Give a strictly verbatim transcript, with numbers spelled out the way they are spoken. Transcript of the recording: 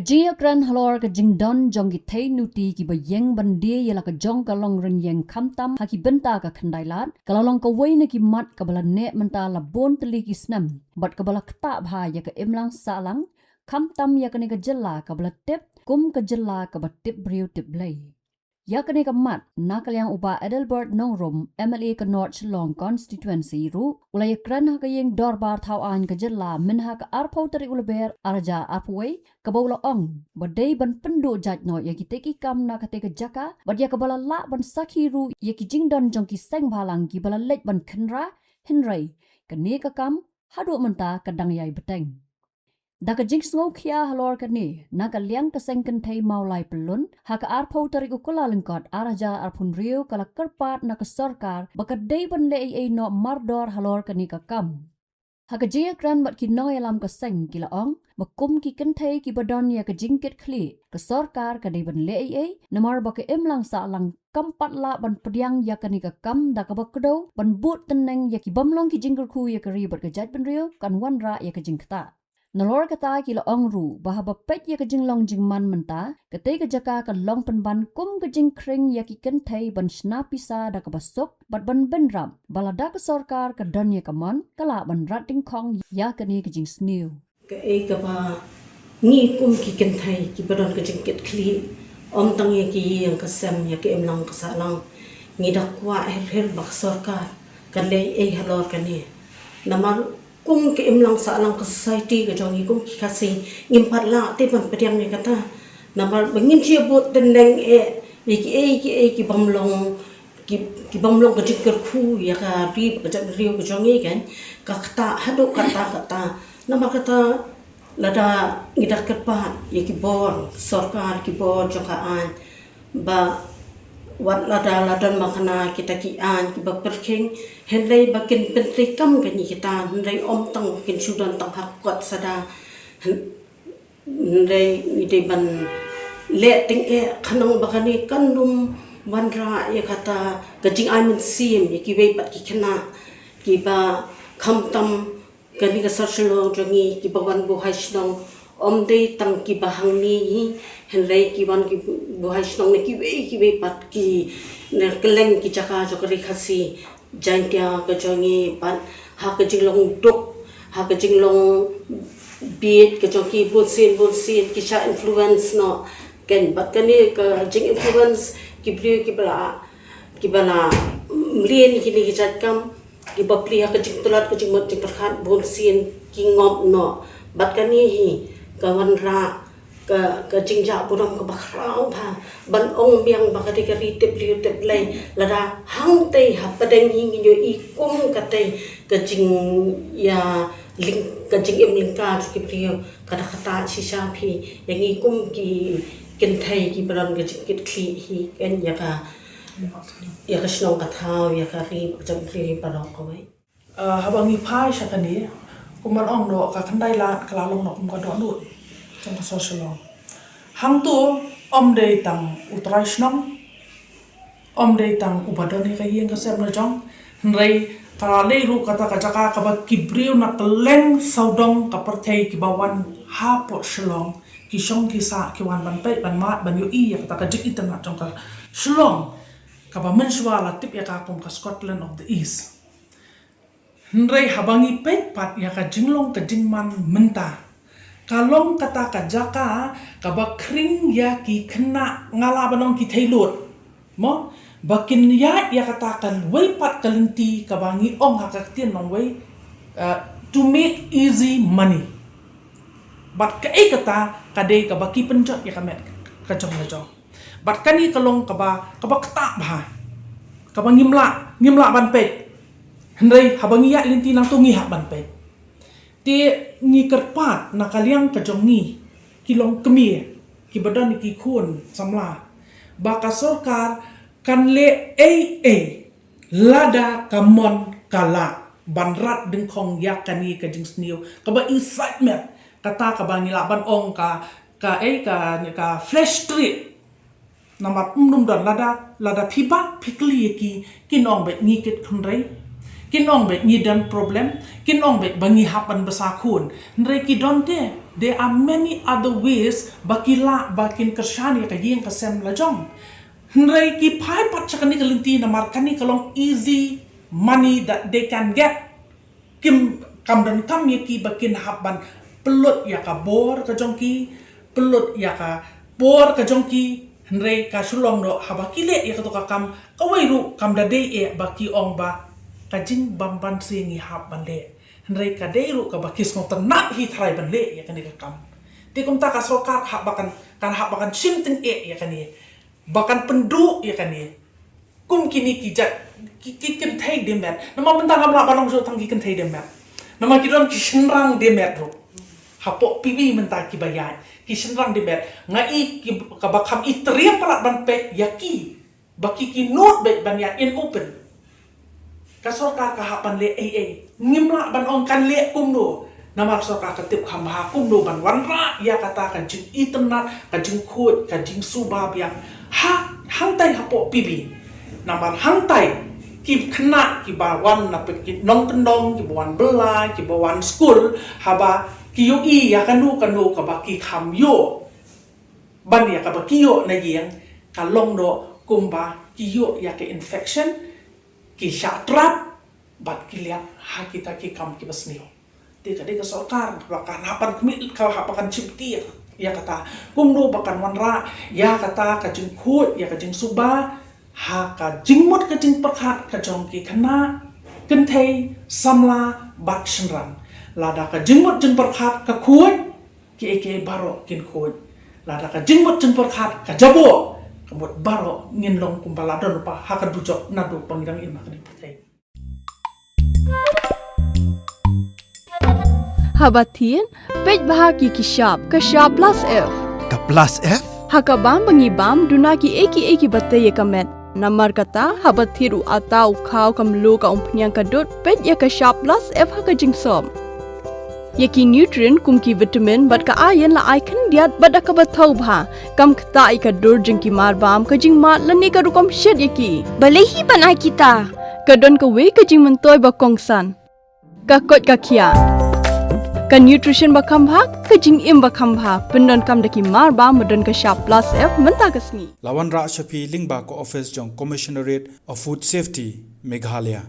Jingïakren halor ka jingdon jong ki thei nuti kiba ïeng ban die ïa la ka jong ka longrynïeng khamtam ha ki bynta ka khyndai lad, ka la long kawei na ki mat kaba la neh mynta la bun tylli ki snem, bad kaba la ktah bha ïa ka imlang sahlang, khamtam ïa kane ka jylla kaba la tip kum ka jylla kaba tip briew tip Blei. Ïa kane ka mat, na ka liang u Bah Adelbert Nongrum, M L A ka North Shillong Constituency ruh u la ïakren ha ka ïing dorbar thaw aiñ ka jylla mynha ka arphew tarik u Lber arhajar arphew wei, kaba u la ong ba dei ban pynduh jait noh ïa kitei ki kam na katei ka jaka, bad ïa kaba la lah ban sakhi ruh ïa ki jingdon jong ki seng bhalang kiba la leit ban khynra, hynrei kane ka kam haduh mynta ka dang ïai bteng. Da ka jingsngewkhia halor kane, na ka liang ka seng kynthei Mawlai Pyllun, ha ka arphew tarik u Kyllalyngkot arhajar arphew hynriew, ka la kyrpad na ka sorkar ba ka dei ban leh ei ei noh mardor halor kane ka kam. Ha ka jingïakren bad ki nongïalam ka seng, ki la ong ba kum ki kynthei kiba don ïa ka jingkitkhlieh, ka sorkar ka dei ban leh ei ei, namar ba ka imlang sahlang kam pat lah ban pdiang ïa kane ka kam da kaba kdew ban bud tneng ïa ki bym long ki jingkyrkhu ïa ka ri bad ka jaitbynriew, kan wanrah ïa ka jingktah. Nalor kata, ki la ong ruh ba haba peit ïa ka jinglong jingman mynta, katei ka jaka ka long pynban kum ka jingkhring ïa ki kynthei ban shna pisa da kaba suk bad ban bynrap ba lada ka sorkar ka don ïa ka mon, ka lah ban rat dyngkhong ïa kane ka jingsniew. Kaei kaba ngi kum ki kynthei kiba don ka jingkitkhlieh, ym tang ïa ki ïing ka sem, ïa ka imlang ka sahlang, ngi da kwah her her ba ka sorkar kan leh ei ei halor kane. Namar kum ka imlang sahlang ka society ka jong ngi kum ki Khasi, ngim pat lah te ban pdiang ïa kata. Namar ba ngin shu bud tneng eh ïa kiei kiei ki bym long, ki, ki bym long ka jingkyrkhu ïa ka ri bad ka jaitbynriew ka jong ngi, kan, ka ktah haduh katta katta. Namar kata, lada ngi da kyrpad ïa ki bor sorkar, ki bor jong ka aiñ, ba wat lada la don ma kane kita ki aiñ kiba pyrkhing, hynrei ba kin pyntreikam kane kita, hynrei ym tang kin shu don tang ha kot sada. Hyn-, hynrei ngi dei ban leh tyngeh khnang ba kane kan ym wanrah ïa kata ka jingai mynsiem ïa kiwei pat ki khynnah kiba khamtam kane ka sor Shillong jong ngi kiba wan buhai shnong, ym dei tang kiba hangne hi, hynrei ki wan ki buhai shnong na kiwei kiwei pat ki, na kylleng ki jaka jong ka ri Khasi Jaintia ka jong ngi, bad ha ka jinglong duk, ha ka jinglong bieit ka jong ki, bunsien bunsien ki shah influence noh, kan, bad kane ka jing influence ki briew kiba la, kiba la mlien kine ki jait kam, kiba plie ha ka jingtlot ka jingmut jingpyrkhat, bunsien ki ngop noh. Bad kane hi ka wanrah ka, ka jingjah burom kaba khraw bha ban ong biang ba ka dei ka ri tip briew tip Blei. Lada hangtei hapdeng hi ngin ïohi kum katei ka jingïalyng-, ka jingim lyngkar jong ki briew, ka da ktah shisha hi ïa ngi kum ki kynthei kiba don ka jingkitkhlieh hi, kan, ïa ka, ïa ka shnong ka thaw, ïa ka ri bad ka jaitbynriew baroh kawei. Ah, haba ngi phai sha kane, kumba ong noh, ka khyndai lad ka la long noh kum ka dohnud jong ka sor Shillong. Hangto ym dei tang u trai shnong, ym dei tang uba don ïa ka ïing ka sem la jong, hynrei ka la dei ruh kata ka jaka kaba ki briew na kylleng sawdong ka pyrthei kiba wan hapoh Shillong ki shong ki sah, ki wan ban peit, ban mad, ban ïohi ïa kata ka jingitynnad jong ka Shillong kaba mynshuwa la tip ïa ka kum ka Scotland of the East. Hynrei haba ngi peit pat ïa ka jinglong ka jingman mynta, ka long kata ka jaka kaba khring ïa ki khynnah, nga lah ban ong ki thei lut, mo, ba kin ïaid ïa kata kawei pat ka lynti kaba ngi ong ha ka ktien nongwei, uh, to make easy money. Bad kaei kata ka dei kaba ki pynjot ïa ka met ka jong la jong. Bad kane ka long kaba, kaba ktah bha, kaba ngim lah, ngim lah ban peit. Hynrei haba ngi ïaid lynti nangto ngi hap ban peit. Te ngi kyrpad na ka liang ka jong ngi, ki longkmie, kiba don ki khun samla, ba ka sorkar kan leh ei ei lada ka mon ka lah ban rat dyngkhong ïa kane ka jingsniew kaba i sait met, kata kaba ngi lah ban ong ka, ka, eh, ka, ka flash trade. Namar ym dum don, lada, lada phi bat phi kylli ïa ki, kin ong ba ngi kit khynrei. Kin ong beit ngi don problem, kin ong beit ba ngi hap ban bsa khun. Hynrei ki don te, there are many other ways ba ki lah ba kin kyrshan ïa ka ïing ka sem la jong. Hynrei ki phai pat sha kane ka lynti namar kane ka long easy money that they can get. Kim, kam donkam ïa ki ba kin hap ban pynlut ïa ka bor ka jong ki, pynlut ïa ka por ka jong ki, hynrei ka shu long noh haba ki leh ïa kato ka kam, kawei ruh kam da dei eh ba ki ong ba ka jingbymman seh ngi hap ban leh. Hynrei ka dei ruh kaba ki sngewtynnat hi tharai ban leh ïa kane ka kam. Te kumta ka sorkar ka hap ba kan, kan hap ba kan shim tyngeh ïa kane, ba kan pynduh ïa kane. Kum kine ki jait, ki, ki kynthei dei met. Namar mynta ngam lah ban ong shuh tang ki kynthei dei met. Namar ki don ki shynrang dei met ruh. Hapoh P B mynta kiba ïaid, ki shynrang dei met. Nga i ki, kaba kham i triem palat ban peit ïa ki, ba ki ki nud beit ban ïaid in open. Ka sorkar ka hap ban leh ei ei. Ngim lah ban ong kan leh kumno. Namar sorkar ka tip kham bha kumno ban wanrah ïa kata ka jingitynnat, ka jingkhuid, ka jingsuba biang ha, hangtai hapoh P B. Namar hangtai ki khynnah kiba wan na pyrthei nongkyndong, kiba wan bylla, kiba wan skul, haba ki ïohi ïa kano kano kaba ki kham ïoh ban ïa kaba ki ïoh na ïing, ka long noh kumba ki ïoh ïa ka infection, ki shah trap, bad ki liat ha kita ki kam kiba sniew. Te ka dei ka sorkar ba kan hap ban khmih, ka hap ban shim ti ïa kata. Kumno ba kan wanrah ïa kata ka jingkhuid, ïa ka jingsuba ha ka jingmut ka jingpyrkhat ka jong ki khynnah, kynthei, samla bad shynrang. Lada ka jingmut jingpyrkhat ka khuid, kiei kiei baroh kin khuid. Lada ka jingmut jingpyrkhat ka jaboh, ka mut baroh ngin long kumba la don lypa ha ka dujok naduh ba ngi dang im ha kane ka pyrthei. Haba thied, peit bha ki ki shap, ka shap plus F. Ka plus F? Ha ka bam ba ngi bam, duna kiei kiei kiba tei ïa ka met. Namar kata, haba thied u atta, u khaw, ka mluh, ka umphniang, ka dud, peit ïa ka shap plus F ha ka jingsop. Ïa ki nutrient kum ki vitamin bad ka iron la ai khyndiat bad da kaba thaw bha. Kam ktah ïa ka dur jong ki marbam, ka jingmad lane ka rukom shet ïa ki. Balei hi ban ai kita? Ka don kawei ka jingmyntoi ba kongsan. Ka koit ka khiah. Ka nutrition ba kham bha, ka jingim ba kham bha. Pyndonkam da ki marbam ba don ka shap plus F mynta ka sngi. La wanrah sha phi lyngba ka office jong Commissionerate of Food Safety, Meghalaya.